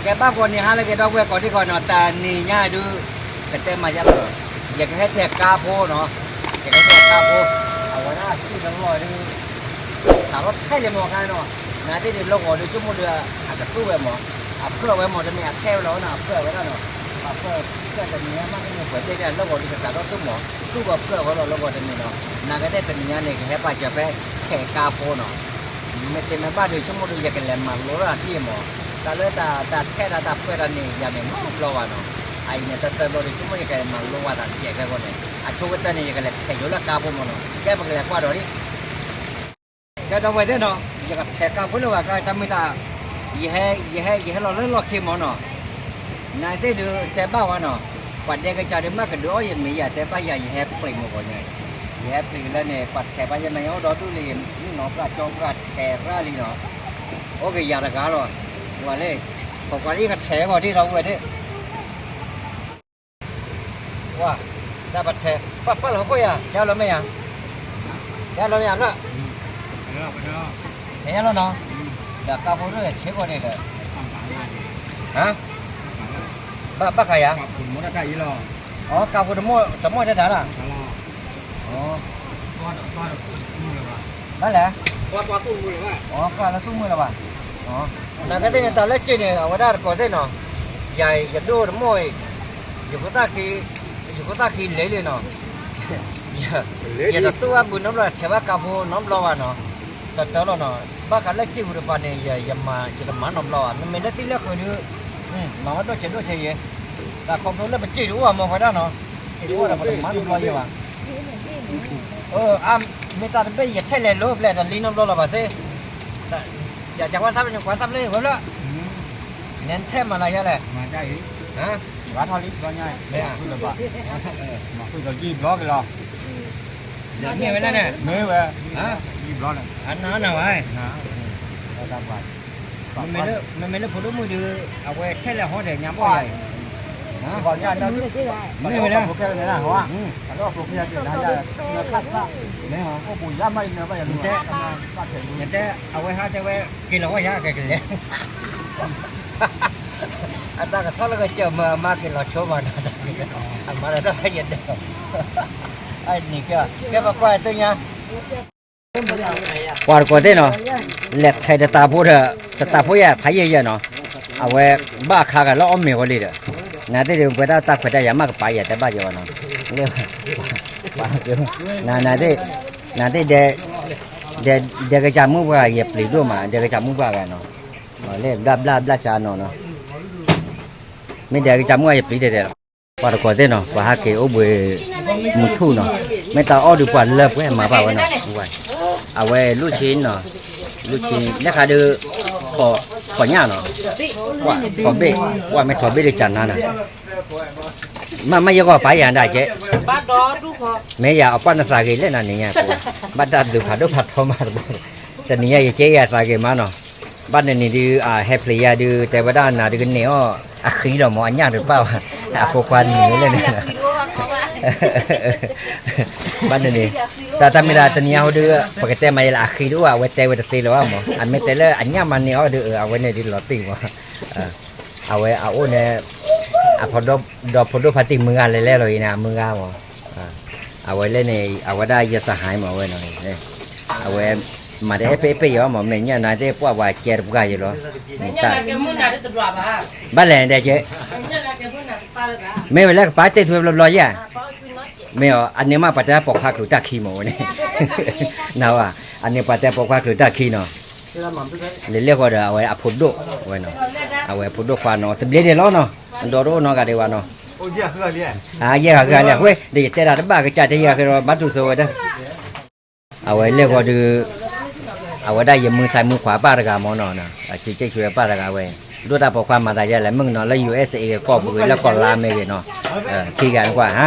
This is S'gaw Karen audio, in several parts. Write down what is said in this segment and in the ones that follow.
ကဲဘၣ်ကီးန့ၣ် ဟါလၢကဲဒီပုၢ်ဝဲၢ်ကိးဒံကီးနီၤ, တနံၤညါဒုး ကတဲမၤယါလီၤ, ယကဟဲထဲးကါဖိနီၤ, ယကဟဲထဲးကါဖိ, အဝဲဒၣ်စံၣ်တလီၢ်ဒုး စးထီၣ်ထဲးလံမးခါနီၤ, နသ့ၣ်ဒုးလၢဂီၤဒုး ဆိကမိၣ်ဒုး အကသူၣ်ဝဲမး, အဖျၢၣ်ဝဲမး တမ့ၢ်အထဲးဝဲလီၤနီၤ, အဖျၢၣ်ဝဲဒၣ်နီၤ, အဖျၢၣ် ဖျၢၣ်တနံၤညါမး တမ့ၢ်ပှဲၤတဲဒၣ်လၢဂီၤဒုး ကစးထီၣ်သူၣ်မး, သူၣ်ဂီၤဖျၢၣ်ဂီၤလီၤလၢဂီၤတနံၤနီၤ, နကတဲတနံၤညါန့ၣ် ကဟဲပာ်စၢၤဖဲထဲးကါဖိနီၤ မ့တမ့ၢ်ဘၣ်ဒီး ဆိကမိၣ်ဒီး ယကလဲၤမၤလိတၢ်အထံၣ်မး, တၢ်လၢတၢ်ထဲးတၢ်တၢ်ဖှဲတၢ်န့ၣ် ယၤန့ၣ်နီတဘျီဘၣ်နီၤ, အအံၤန့ၣ် တၢ်တဘျီဒီး ဆိကမိၣ်ယကလဲၤမၤလိဝဲတၢ်တကဲးခဲဂီၢ်န့ၣ် အဆိကတၢၢ်န့ၣ် ယကလဲၤထဲးယိၤလၢကါဖိမးနီၤ, ကဲပကလဲၤကွၢ်ဒီးလံ, ကဲဒီပုၢ်ဝဲၢ်သ့ၣ်နီၤ, ယကထဲးကါဖိလၢပှၤကါတၢ်မုၢ်တၢ်, ယဟဲ ယဟဲ ယဟဲလီၤလၢလီၢ်ခံမးနီၤ, နသ့ၣ်ဒုးတဲဘၣ်ဝဲနီၤ, ပှၤဒဲကစၢ်ဒုးမၤကဒုးအီၣ်ယမ့ၢ်ယၤ တဲဘၣ်ယၤ ယဟဲပျံၤမးဂီၤညါ, ယဟဲပျံၤလၢန့ၣ် ပှၤထဲးဘၣ်ယဲမး ယအိၣ်ဒီးဒူၣ်လံ ယမုၣ်နီၤ ပှၤကၠီပှၤထဲးရၣ်လံနီၤ, အိၣ်ကယၤတဂၤလီၤ, ဝဲလၢ ခိးကွၢ်လၢယကထဲးဂီၤဒ်ဒီပုၢ်ဝဲၢ်သ့ၣ် ဝါ, တၢ်ပထဲး ပာ်ပာ်လီၤဟီၣ်ခိၣ်ယၤ ကဲလီၤမ့ၢ်ယၤ, ကဲလီၤမ့ၢ်ယၤဖျၢၣ်, ကဲလီၤနီၤ, ဒီးကါဖိဒိၣ်ဆ့ကီးန့ၣ်ဒီး, ဟါ, ဘၣ်ဘၣ်ဃးယၤ, အိ ကါဖိတမိၢ်တမိၢ်တဲတၢ်လီၤ, ဘၣ်လဲၣ်, အိ ကွၢ်လၢသူၣ်မုၢ်လၢၤဘၣ်, နကသ့ၣ်န့ၣ် တၢ်လၢစ့ၢ်န့ၣ် အဝဲဒၣ်တကိးသ့ၣ်နီၤ, ယၤယဒိၣ်တမိၢ်, ယဃိသၣ်ဃံ, ယဃိသၣ်ဃံလဲၤလံနီၤ, ယတသူၣ်ဘၣ်ဘုးနီတဘျီ ထဲးဘၣ်ကါဖိနီတဘျီဘၣ်နီၤ, တတၢၢ်လီၤနီၤ, ဘၣ်ဃးလၢစ့ၢ်ပူၤတပၤန့ၣ် ယမၤ ယတမၤနီတဘျီဘၣ်, နမ့ၢ်လၢသံလၢဃုာ်ဒီး, မၤဝဲဒိၣ်ဆဲးဒိၣ်ဆဲးယဲ, တၢ်ခီဖျိလၢပစ့ၢ်တအိၣ်အမၤဖဲဒၣ်နီၤ, စ့ၢ်တအိၣ်ဒီးပတမၤနီတဘျီယဲဘၣ် အမ့ၢ်တၢ်တဘ့ၣ်ယထဲလဲၤလိၤဖျဲၣ်တလံနီတဘျီလီၤဘၣ်စ့, ယကွၢ်သးဖျၢၣ် ကွၢ်သးဖျၢၣ်ဝဲဖျၢၣ်, နထဲမၤလၢယဲလဲၣ်, ဘၣ်ထီၣ်လံ, မၤဃုာ်ဒီးယံာ်ဘျီက့ၤလီၤ, မ့ၢ်ဝဲလဲၣ်န့ၣ်, မ့ၢ်ဝဲ, အနၤနၤဝဲ မ့မ့ၢ်လၢဖိဒိၣ်မုၣ်ဒီး အဝဲထဲလဲၤဟီဒီးညါဘီၣ်ယၤအံၤ, မ့ၢ်ဝဲလဲၣ်, မ့ၢ်, နတဲ, အဝဲဟးတဲဝဲ က့ၤလီၤဝဲယၤကကလဲၤ, အတၢ်ကထီၣ်လၢကစၢၢ်မၤအမါက့ၤလီၤဆိမးနီၤ, အမါဒီးတၢ်ယဲဒၣ်, အနံၤကဲ, ကဲပကွၢ်သ့ၣ်ညါ ပှၤတကိးသ့ၣ်နီၤ, လဲၤထဲးတတးဖိဒီး, တတးဖိယဲၢ်ဖးယံာ်ယဲၢ်နီၤ, အဝဲဘၣ်အခါဂၤလၢအီၣ်မ့ၤဝဲလံဒီး, နသ့ၣ်ဒုးပှဲၤဒၣ်တၢ်ခွဲးတၢ်ယာ်မးကပၤယဲၢ်တဲဘၣ်ယဲၢ်ဘၣ်နီၤ, လၢ, နသ့ၣ်, နသ့ၣ်ဒဲ, ဒဲကစၢ်မုၣ်ပှၢ်ဂၤယပျံၤဒိၣ်မး ဒဲကစၢ်မုၣ်ပှၢ်ဂၤနီၤ, လၢဘျၣ်ဘျၣ်ဘျၣ်စၢ်နီၤနီၤ, မ့ၢ်ဒဲကစၢ်မုၣ်ပှၢ်ယပျံၤတဲတဲလီၤ ပှၤတကိးသ့ၣ်နီၤ ပှၤဟးက့ၤအိၣ်ဘှံးမုၢ်ထူၣ်နီၤ, မ့ၢ်တၢ်အီၣ်ဒုးပှၤလၢပှဲၤမၤဘၣ်ဝဲနီၤ, အဝဲလူၢ်ဆံနီၤ, လူၢ်ဆံ လၢခါဒုး, ထိးညၣ်နီၤ, ထိးဘ့ၣ်, ပှၤမ့ၢ်ထိးဘ့ၣ်ဒုးကနါနီၤ, မ့ၢ်မ့ၢ်ယဲၢ်ဂီၤပာ်ယၤဒၣ်ကဲ, မ့ၢ်ယၤအကွၢ်နသးဂ့ၤလဲၣ်နၤန့ၣ်ညါ, ဘၣ်တၢ်ဒုးဖးဒိၣ်ဖးထီမးတဘျီ, တနံၤညါယကဲယၤသးဂ့ၤမးနီၤ, ဘၣ်နနံၤဒုး အဟဲဖျဲးယၤဒုး တဲဝဲဒၣ်နၤဒုးကန့ၢ်အီၤ အဃံဒီးမ့ၢ်အညၣ်တပၣ်ဘၣ်, အဖိခွါန့ၣ်လဲၣ်န့ၣ်, ဘၣ်နနံၤ, တၢ်တၢ်မ့ၢ်ဒၣ်တနံၤအံၤဟီဒုး ပကတဲမးယဲလၢ အဃံဒုးအိၣ် အဝဲတဲဝဲတသ့လၢၤဘၣ်မး, အမ့ၢ်တဲလၢအညၣ်မၤန့ၢ်အီၤဒုး အဝဲန့ၣ်ဒုးလီၤတံၢ်မး, အဝဲအအိၣ်န့ၣ်, အဖိဒိၣ်, ဒီးဖိဒိၣ်ဖါတံၢ်မုၢ်ဂၤလဲၤလဲၣ်လီၤအံၤန့ၣ် အမုၢ်ဂၤမး, အဝဲလဲၣ်န့ၣ် အဝဲဒၣ်ယသဟါမးဝဲနီၤ, အဝဲ, မၤတအဲၣ်ပ့ၣ်ပ့ၣ်ယီၤမး မ့ၢ်ညၣ်နၤသ့ၣ်ပှၢ်ပှၤကဲတပှၢ်ယံၤလီၤ, ဘၣ်လဲၣ်ဒဲးကဲ, မ့ၢ်ဝဲလၢကပၤတ့ၢ်ထွဲဘျီဘျီယဲၢ်, မ့ၢ်အီၤ အန့ၣ်မးပှၤတဲပိာ်ခွါကျိၤတၢ်ခံမးဝဲန့ၣ်, နဝဲ, အန့ၣ်ပှၤတဲပိာ်ခွါကျိၤတၢ်ခံနီၤ, လဲၤလဲၣ်ဃီဒီးအဝဲအဖိဒိၣ်, ဝဲနီၤ, အဝဲအဖိဒိၣ်ခွါနီၤ တဘျ့ဒဲးလီၤနီၤ, အဒီတအိၣ်နီတဂၤဒဲးဘၣ်နီၤ, ယဲၢ်ဂၤဂၤလဲၣ် အဃိ ဒီးယတဲတၢ်တဘၣ်ကစၢ်တဲယၤဃဲဒီးဘၣ်တူၢ်စိဝဲဒၣ် အဝဲလဲၣ်ဃီဒုး, အဝဲဒၣ်ယမုၢ်ဆါမုၢ်ခွါပၢ်တဂၤမ့ၢ်နီၤ, အစုစ့ၢ်ကီးဝဲပၢ်တဂၤဝဲ, ဒိၣ်တၢ်ပိာ်ခွါမၤသးယဲလဲၣ် မုၣ်ကနီၤလၢ ယူႇအ့စ့ၣ်အ့ ကီၢ်ပူၤဂ့ၤ လၢကီၢ်လါမ့ၢ်ဂ့ၤနီၤ, ခံဂၤနကွၢ်ဧါ,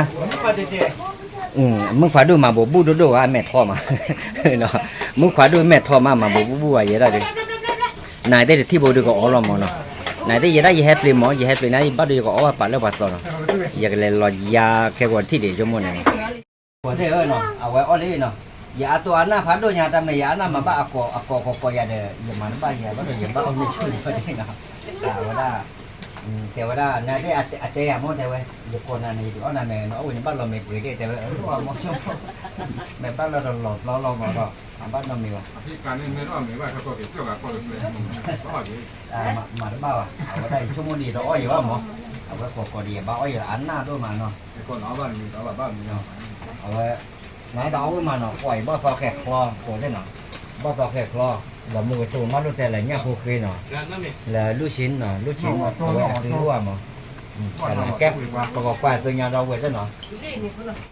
မုၣ်ခွါဒိၣ်မၤဘူးဘူးဒိၣ်ဒိၣ်ဧါ မဲာ်ထီမး, မုၣ်ခွါဒိၣ်မဲာ်ထီမး မၤဘူးဘူးဘူးဧါ ယဲဒၣ်ဒုး, နသ့ၣ်တထံၣ်ဘိဒုးကအီလီၤမ့ၢ်နီၤ, နသ့ၣ်ယဲဒၣ်ယဟဲပျ့ၤမး ယဟဲပျ့ၤန့ၣ် ယဘၣ်ဒုးယကအီဘၣ်ပာ်လၢပှၤသီနီၤ, ယကလဲၤလီၤယါခဲဂီၤထံၣ်ဒံးဆိကမိၣ်န့ၣ် ပှၤသ့ၣ်ဧၢနီၤ အဝဲအီၣ်လံနီၤ, ယအတိၢ်အနၢ်ဖးဒိၣ်ညါ တၢ်မ့ၢ်ယအနၢ်မၤဘၣ်အကိးအကိးကိးယၤဒီး ယမၤတဘၣ်ယၤဘၣ်ဒီး ယဘၣ်အီၣ်မ့ၢ်ဆူၣ်လီၤဒ်နီၤ, အဝဲဒၣ် တဲဝဲဒၣ် နသ့ၣ်အတဲယၤမ့ၢ်တဲဝဲ, ယကိးနၤန့ၣ် ယဒုးအီၣ်နၤမ့ၢ် နအီၣ်ဝံၤန့ၣ် ဘၣ်လီၤမ့ၢ်ပှ့ၤဒၣ်တဲဝဲ, အမ့ၢ် မ့ၢ်ဘၣ်လီၤတလီၤပျီလီၤမးဒီး အဘၣ်နီတမံၤဘၣ်. မ့ၢ်တဘၣ်ဘၣ်, အဝဲဒၣ်ယဆိကမိၣ်ဒ်ယတအီၣ်ယၤဘၣ်မး, အဝဲကိးကိးဒ်ယဘၣ်အီၣ်ယၤလၢအနၢ်ဒိၣ်မးနီၤ. အဝဲ နဒၣ်အီၣ်ဝဲမးနီၤ, ကွၢ်အံၤဘီၣ်သီဃဲၤချီကိးသ့ၣ်နီၤ, ဘီၣ်သီဃဲၤချီ, ဒီးမုၢ်ကထိမးလိာ်တဲလၢညၣ်ဖိဃ့နီၤ, လၢလူၢ်ဆ့နီၤ, လူၢ်ဆ့ အဝဲအသုအိၣ်ဘၣ်မး, ကဲ, ပကကွၢ်သ့ၣ်ညါဒီးဝဲသ့ၣ်နီၤ.